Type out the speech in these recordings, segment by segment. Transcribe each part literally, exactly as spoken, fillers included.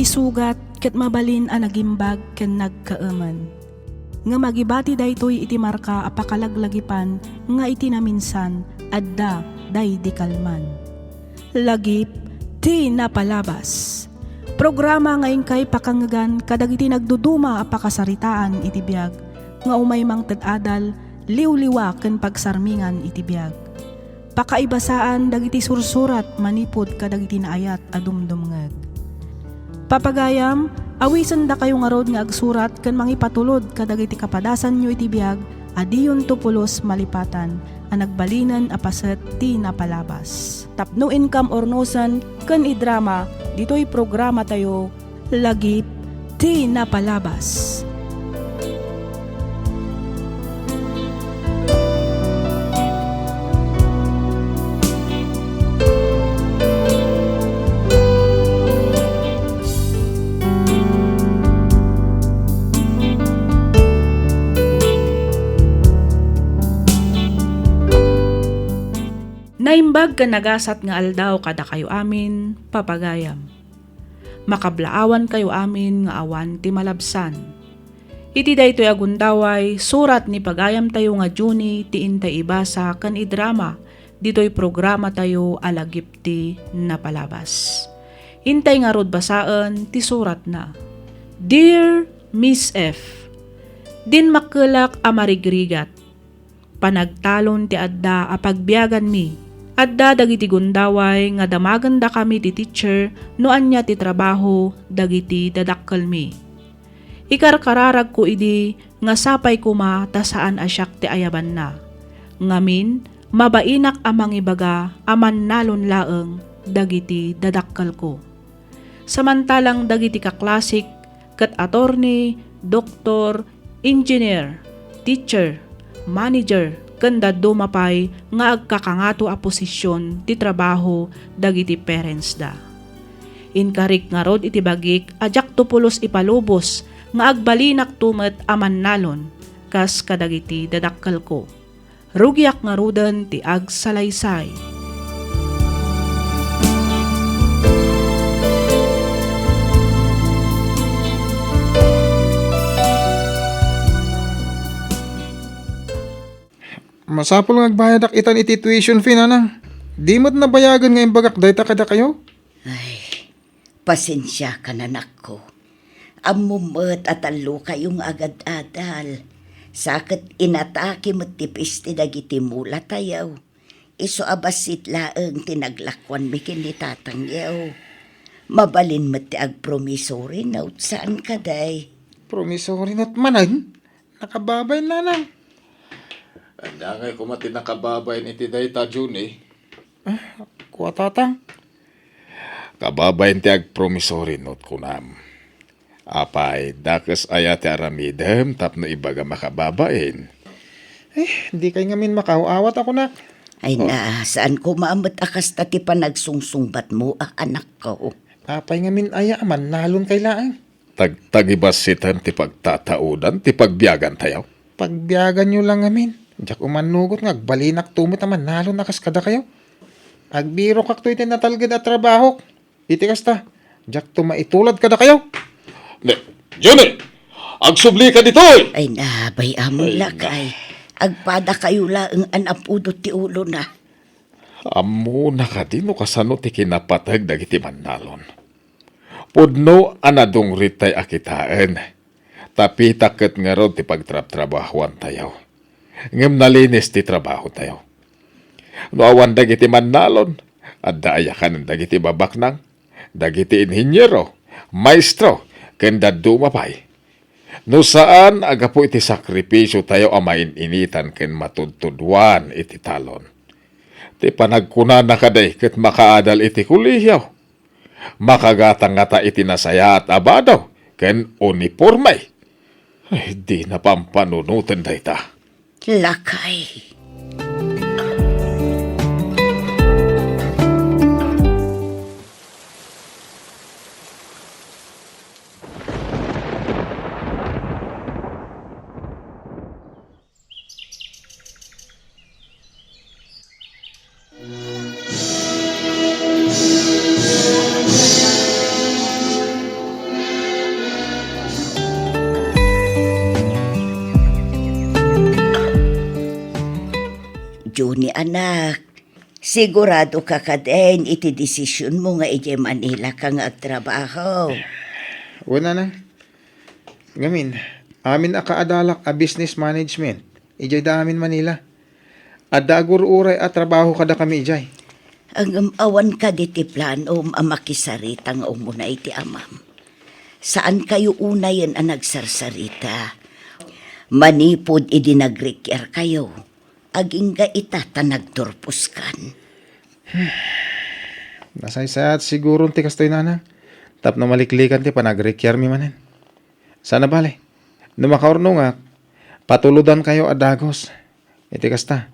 Isugat ket mabalin a nagimbag ken nagkaemen. Ngem agibati daytoy iti marka a pakalaglagipan nga iti naminsan adda daydi kalman. Lagip ti napalabas. Programa nga inkay pakangngegan kadagiti nagduduma a pakasaritaan iti biag nga umay mangted adal, liwliwa ken pagsarmingan iti biag. Pakaibasaan dagiti sursurat manipud kadagiti naayat a dumdumngeg. Papagayam, awisendakayo ngarud nga agsurat ken mangipatulod kadagiti kapadasanyo iti biag a diyonto pulos malipatan a nagbalinen a paset ti napalabas. Tapno inkam urnosen ken idrama ditoy programatayo, Lagip ti Napalabas. Naimbag ken nagasat nga aldaw kadakayo amin, papagayam. Makablaawankayo amin nga awan ti malabsan. Iti daytoy a gundaway, surat ni pagayamtayo nga Junie ti intay ibasa ken idrama ditoy programatayo a Lagip ti Napalabas. Intay ngarud basaen ti suratna. Dear Miss F, Dinmakkelak a marigrigat. Panagtalon ti adda a pagbiaganmi. Adda dagiti gundaway nga damagendakami ti teacher no ania ti trabaho dagiti dadakkelmi. Ikarkararagko idi nga sapay koma ta saan a siak ti ayabanna. Ngamin, mabainak a mangibaga a mannalon laeng dagiti dadakkelko. Samantalang dagiti kaklasik ket attorney, doktor, engineer, teacher, manager, ken dadduma pay nga agkakangato a posision ti trabaho dagiti parentsda. Inkarik ngarud iti bagik a diakto pulos ipalubos nga agbalinakto met a mannalon kas kadagiti dadakkelko. Rugiak ngaruden ti agsalaysay. Masapul nga agbayadak itan iti tuition fee, nanang. Di met nabayagen nga imbagak dayta kadakayo? Ay, pasensiakan, anakko. Ammom met a tallokayo nga agad-adal. Sa ket inatake met ti peste dagiti mulatayo. Isu a bassit laeng ti naglakuanmi ken ni tatangyo. Mabalin met ti agpromissory note, saan kadi? Promissory note manen? Nakababain, nanang. Ania ngay koma ti nakababain iti dayta, Junie? Ah, kua, tatang. Kababain ti agpromissory note, kunam. Apay, dakes aya ti aramidem tapno ibagam a kababain? Eh, dikay ngamin makaaw-awat a kunak. Ay na, saan koma met a kasta ti panagsungsungbatmo a anakko? Apay ngamin aya a mannalon kay laeng? Tag-, tagibassitan ti pagtataudan ti pagbiagantayo. Pagbiaganyo lang ngamin. Diak umannugot nga agbalinakto met a mannalon a kas kadakayo. Agbirokakto iti natalged a trabahok. Iti kasta, diakto maitulad kadakayo. Ne, Junie, agsublika ditoy! Ay na, bay-amon lakay. Agpadakayo laeng a napudot ti ulona. Ammona kadi no kasano ti kinapateg dagiti mannalon? Pudno a nadungritay a kitaen. Tapita ket ngarud ti pagtrabtrabahuantayo. Ngem nalinis ti trabahotayo. No awan dagiti mannalon, adda aya kanen dagiti babaknang, dagiti inhiniero, maestro, ken dadduma pay. No saan a gapu iti sakripisiotayo a main-initan ken matudtuduan iti talon. Ti panagkunana kadi ket makaadal iti kolehio. Makagatang ngata iti nasayaat a bado ken uniporme. Ay, dina pampanunoten dayta. Lakay. Sigurado ka kadin iti desisionmo nga idiay Manila ka nga agtrabaho? Wen, nanang. Ngamin, amin a kaadalak a business management, idiay da amin Manila. Adda agur-uray a trabaho kadakami idiay. Ngem awan kadi ti planom a makisarita nga umuna iti amam? Saankayo unayen a nagsarsarita. Manipud idi nagrikiarkayo, agingga ita ta nagturposkan. Nasaysayaat siguron ti kastoy, nanang, tapno maliklikan ti panagrikiarmi manen. Saan a bale, no makaurnongak, patulodankayo a dagus. Iti kasta,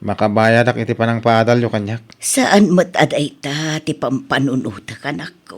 makabayadak iti panangpaadalyo kaniak. Saan met a dayta ti pampanunotek, anakko.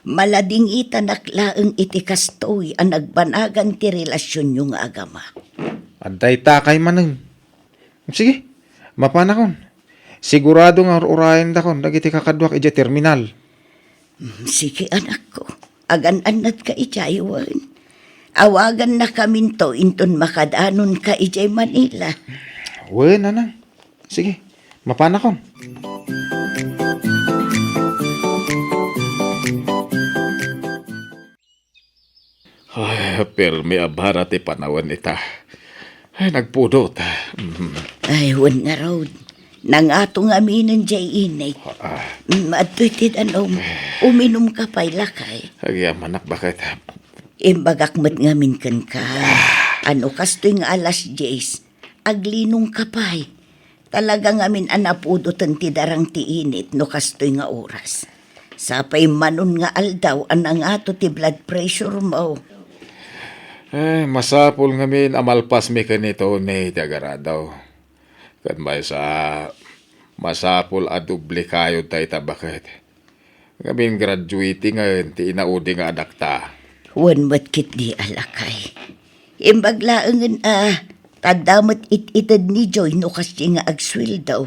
Maladingitanak laeng iti kastoy a nagbanagan ti relasionyo nga agama. Adda itakay manen. Sige, mapanakon. Sigurado nga ur-urayendakon dagiti kakaduak idiay terminal. Mm, sige, anakko. Agan-annadka idiay wen. Awagannakaminto inton makadanonka idiay Manila. Wen, nanang. Sige, mapanakon. Ay, permi a bara ti panawen ita. Ay, nagpudot. Mm. Ay, wen ngarud. Nangato ngaminen diay init. Ah. Mm, adtoy ti danom. Uminumka pay, lakay. Agyamanak, baket. Imbagak met ngamin kenka. Ano kastoy nga alas dies, aglinongka pay. Talaga ngamin a napudoten ti darang ti init no kastoy nga oras. Sapay manon nga aldaw a nangato ti blood pressure mo. Eh, masapul ngamin a malpasmi ken ni Tony ti agarado. Ken maysa, masapul a doble kayod dayta, baket. Ngamin graduatengen ti inaudi nga anakta. Wen met ketdi a lakay. Imbag laengen a, tadda met it-ited ni Joy no kasdi nga agsueldo.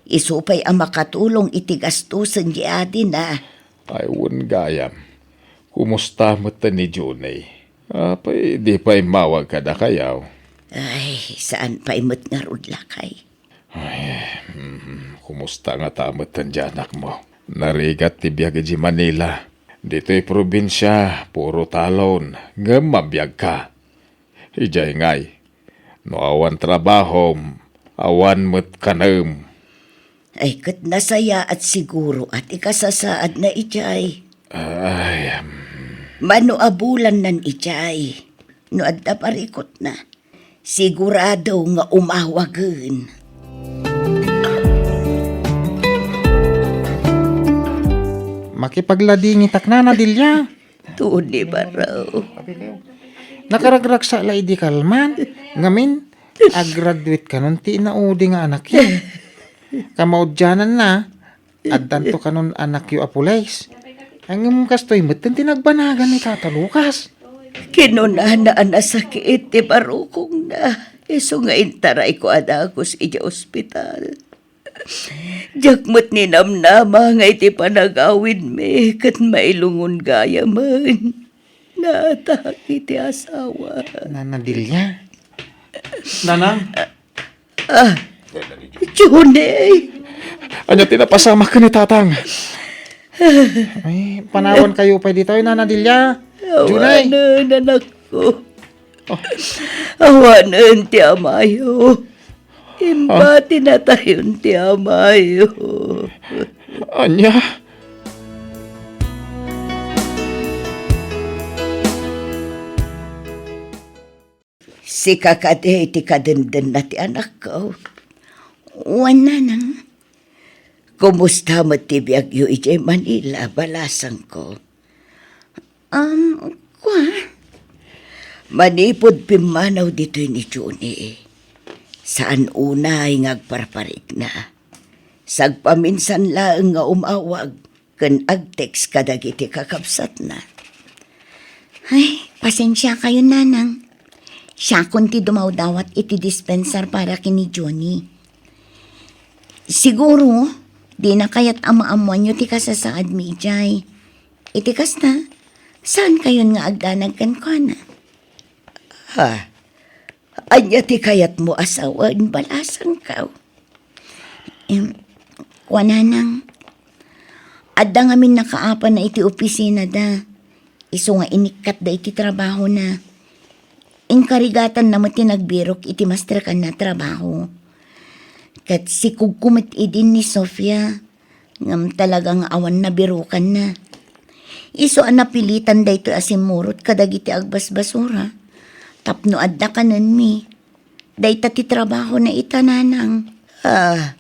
Isu pay a makatulong iti gastosen di adina. Ay, wen gayam. Kumusta met ni Johnny? Apay, di pay immawag kadakayo? Ay, saan pay met ngarud, lakay. Ay, mm, kumusta ngata met ti anakmo? Narigat ti biag idiay Manila. Ditoy probinsia, puro talon, ngem mabiagka. Idiay ngay, no awan trabahom, awan met kanem. Ay, ket nasayaat siguro a ti kasasaadna idiay. Ay, mm. Mano a bulannan idiay? No adda parikutna, sigurado nga umawagen. Makipagladingitak, Nana Delia. Tony, baro. Nakaragragsak la idi kalman. Ngamin, agraduate kanon ti inaudi nga anakyo. Kamaudiananna, addanto kanon anakyo a pulis. Ngem kastoy met ti nagbanagan ni Tata Lucas. Kinunana a nasakit ti barukongna, isu nga intarayko a dagus idiay ospital. Diak met ninamnama nga iti panagawidmi ket mailungon gayamen. Natak iti asawa. Nana Delia? Nanang? Ah, Johnny! Ania ti napasamak ken ni Tatang? Ay, panawankayo pay ditoy, Nana Delia. Johnny! Awanen, anakko. Oh. Awanen ti amayo. Imbati natayon ti amayo. Ania? Sika kadi ti kadendena ti anakko. Wen, nanang. Kumusta met ti biagyo idiay Manila, balasangko? Um, kua? Manipud pimmanaw ditoy ni Johnny, saan unay nga agparparikna. Sagpaminsan laeng nga umawag ken agtext kadagiti kakabsatna. Ay, pasensiakayon, nanang. Siakon ti dumawdawat iti dispensar para ken ni Johnny. Siguro, dina kayat a maammoanyo ti kasasaadmi idiay. Iti kasta, saankayon nga agdanag kenkuana? Ha? Ania ti kayatmo a sawen, balasangko? Em, Kuananang, adda ngamin nakaapana iti opisinada. Isu nga inikkatda iti trabahona. Inkarigatanna met ti nagbirok iti mastrekanna a trabaho. Ket sikugko met idin ni Sofia, ngem talaga nga awan nabirokanna. Isu a napilitan daytoy a simmurot kadagiti agbasbasura tapno adda kanenmi. Dayta ti trabahona ita, nanang. Ah,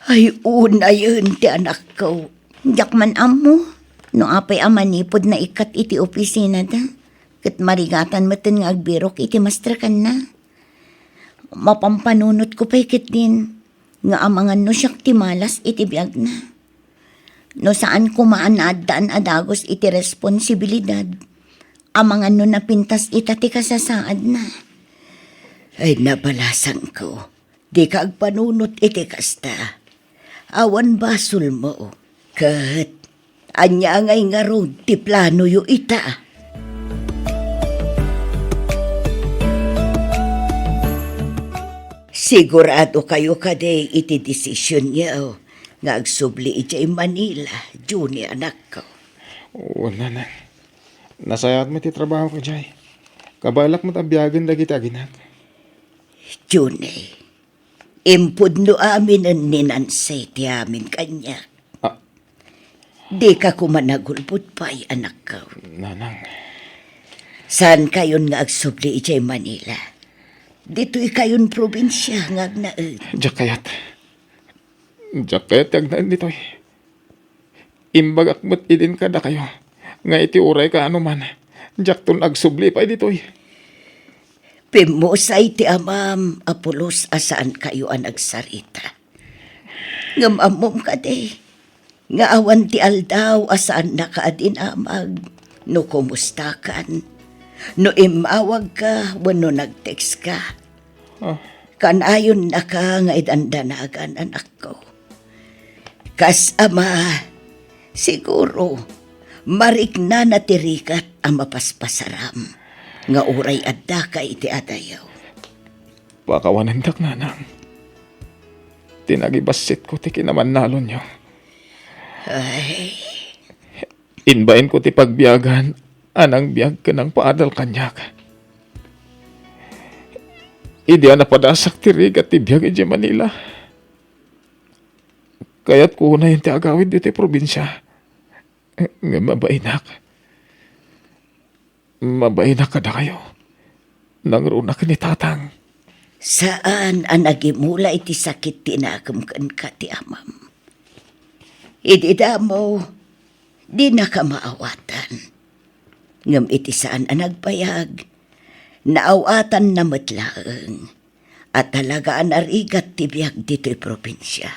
ay unayen ti anakko. Diak man ammo no apay a manipud naikkat iti opisinada, ket marigatan metten nga agbirok iti mastrekanna. Mapampanunotko pay ketdin nga amangan no siak ti malas iti biagna. No saan koma a naaddaan a dagus iti responsibilidad, amangan no napintas ita ti kasasaadna. Ay, nabalasangko, dika agpanunot iti kasta. Awan basolmo. Ket ania ngay ngarud ti planoyo ita? Sigurado kayo kadi iti desisionyo nga agsubli idiay Manila, Junie, anakko? Wen, nanang. Nasayaat met ti trabahok idiay. Kabaelak met a biagen dagiti aginak. Junie, impudno aminen ni Nancy ti amin kaniak. Ah. Dika koma nagulbod pay, anakko. Nanang. Saankayon nga agsubli idiay Manila. Ditoykayon probinsia nga agnaed. Diak kayat. Diak kayat ti agnaed ditoy. Imbagak met idin kadakayo nga iti uray kaano man, diakton agsubli pay ditoy. Pimmusay ti amam a pulos a saankayo a nagsarita. Ngem ammom kadi nga awan ti aldaw a saannaka a dinamag no kumustakan, no immawagka wenno nagtekska. Ah. Kanayonnaka nga idandanagan, anakko. Kas ama, siguro, mariknana ti rigat a mapaspasaram nga uray addaka iti adayo. Pakawanendak, nanang. Ti nagibassitko ti kinamannalonyo. Ay. Imbayenko ti pagbiagan a nangbiag ken nangpaadal kaniak. Idi a napadasak ti rigat ti biag idiay Manila, kayatko unayen ti agawid ditoy probinsia. Ngem mabainak. Mabainak kadakayo. Nangruna ken ni Tatang. Saan a nagimula iti sakit ti nakem kenka ti amam. Idi damo, dinaka maawatan. Ngem iti saan a nagbayag, naawatanna met laeng a talaga a narigat ti biag ditoy probinsia.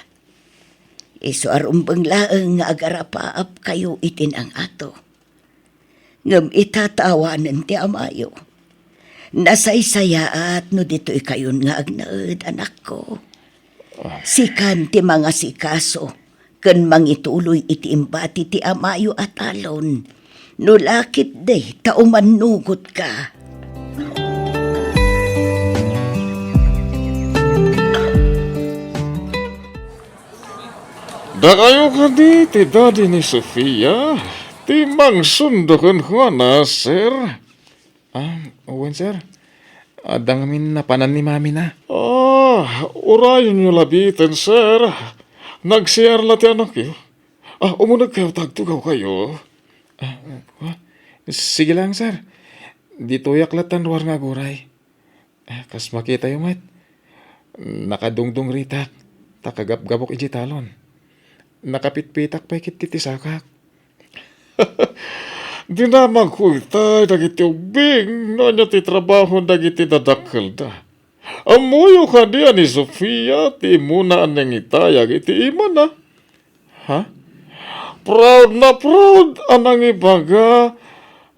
Isu a rumbeng laeng nga agarapaapkayo iti nangato. Ngem ita ta awanen ti amayo. Nasaysayaat no ditoykayon nga agnaed, anakko. Sikan ti mangasikaso ken mangituloy iti imbati ti amayo a talon. No la ketdi ta umannugotka. Dakayo kadi ti daddy ni Sofia ti mangsundo kenkuana, sir? Ah, wen, sir. Adda ngamin napanan ni mamina. Ah, urayonyo labiten, sir. Nag-C R la ti anakyo. Ah, umunegkayo ta agtugawkayo. Ah, ah, sige lang, sir. Ditoyak latta ruar nga aguray. Eh, kas makitayo met, nakadungdungritak ta kagabgabok idiay talon. Nakapitpitak pay ketdi ti sakak. Dinamagko itay dagiti ubbing no ania ti trabaho dagiti dadakkelda. Ammoyo kadi a ni Sofia ti immuna a nangitayag iti imana? Ha? Proud na proud a nangibaga,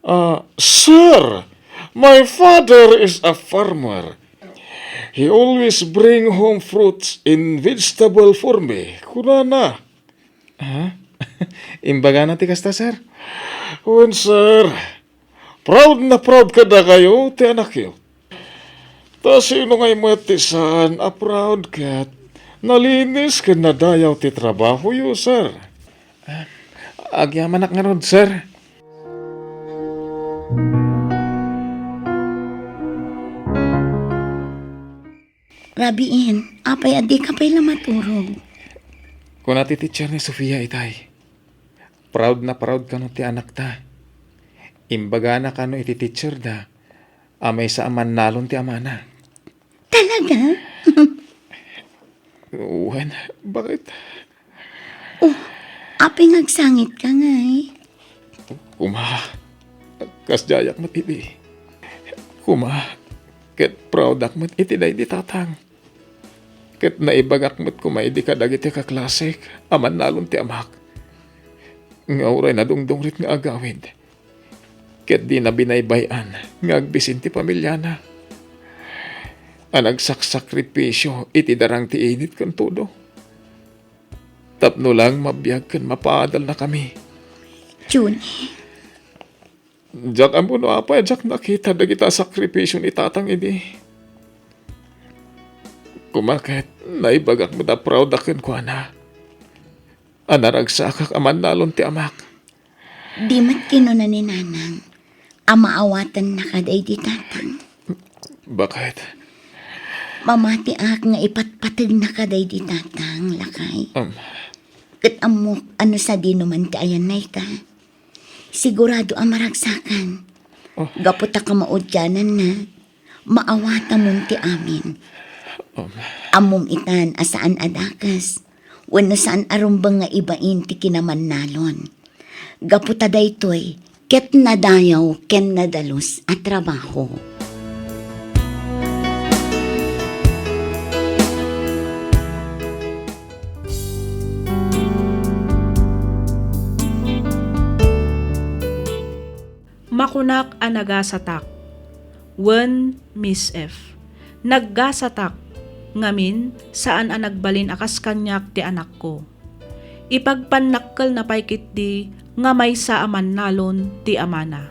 ah, "Sir, my father is a farmer. He always bring home fruits and vegetable for me," kunana. Ha? Imbagana ti kasta, sir? Wen, sir. Proud na proud kadakayo ti anakyo. Ta sino ngay met ti saan a proud ket Nalinis ken nadayaw ti trabahoyo, sir. Ah, agyamanak ngarud, sir. Rabiin, apay a dika pay la maturog? Kuna ti teacher ni Sofia itay, proud na proud kano ti anakta. Imbagana kano iti teacher da a maysa a mannalon ti amana. Talaga? Wen, bakit? Oh, apay nga agsangitka ngay? Kuma, kasdiayak met idi. Kuma, ket proudak met iti daydi tatang. Ket naibagak met kuma idi kadagiti kaklasek a mannalon ti amak. Nga uray nadungdungrit nga agawid, ket dina binaybay-an nga agbisin ti pamiliana. A nagsaksakripisio iti darang ti init ken tudo. Tapno lang mabiag ken mapaadalnakami. Junie. Diak ammo no apay a diak nakita dagita sakripisio ni tatang idi. Kuma ket, naibagak met a proudak kenkuana. A naragsakak a mannalon ti amak. Di met kinuna ni nanang a maawatennaka daydi tatang. Bakit? Mamatiak nga ipatpategnaka daydi tatang, lakay. Um. Ket ammok a no sadino man ti ayannayka, sigurado a maragsakan. Oh. Gapu ta kamaudiananna, maawatamon ti amin. Um. Ammom itan a saan a dakes, wenno saan a rumbeng nga ibain ti kinamannalon. Gapu ta daytoy ket nadayaw ken nadalus a trabaho. Makunak a nagasatak. Wen, Miss F. Naggasatak, ngamin, saan a nagbalin a kas kaniak ti anakko. Ipagpannakkelna pay ketdi nga maysa a mannalon ti amana.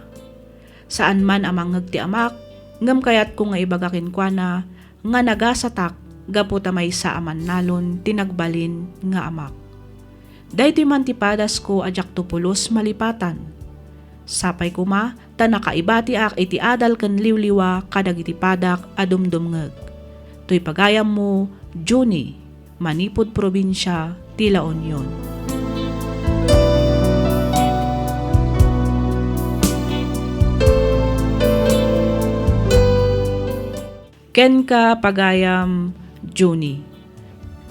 Saan man a mangngeg ti amak, ngem kayatko nga ibaga kenkuana nga nagasatak gapu ta maysa a mannalon ti nagbalin nga amak. Daytoy man ti padasko a diakto pulos malipatan. Sapay koma ta nakaibatiak iti adal ken liwliwa kadagiti padak a dumdumngeg. Toy pagayammo, Junie, manipud probinsia ti La Union. Kenka, pagayam Junie.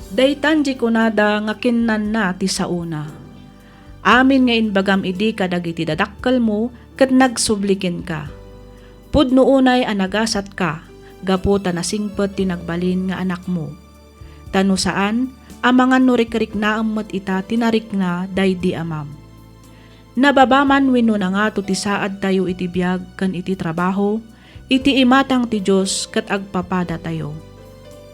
Daytan ti kunada nga kinnanna ti saona. Amin nga imbagam idi kadagiti dadakkelmo ket nagsubli kenka. Pudno unay a nagasatka gapu ta nasingpet ti nagbalin nga anakmo. Ta no saan, amangan no rikriknaem met ita ti narikna daydi amam. Nababa man wenno nangato ti saadtayo iti biag ken iti trabaho, iti imatang ti Dios ket agpapadatayo.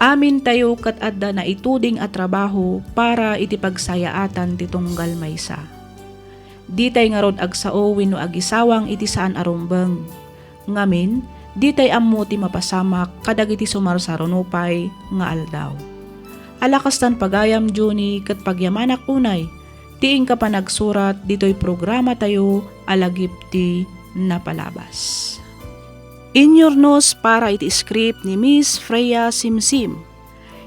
Amintayo ket adda naituding a trabaho para iti pagsayaatan ti tunggal maysa. Ditay ngarud agsao wenno agisawang iti saan a rumbeng. Ngamin, ditay ammo ti mapasamak kadagiti sumarsaruno pay nga aldaw. Ala kastan pagayam, Junie, ket pagyamanak unay ti inka panagsurat ditoy programatayo a Lagip ti Napalabas. Inyurnos para iti script ni Miss Freya Simsim.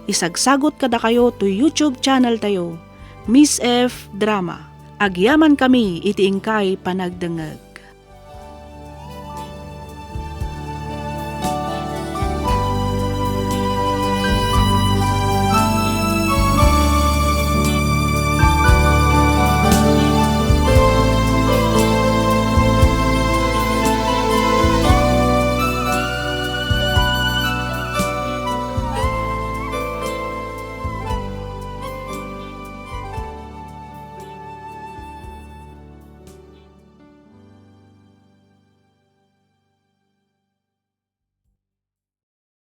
Isagsagot kadakayo toy YouTube channel tayo, Miss F Drama. Agyamankami iti inkay panagdengngeg.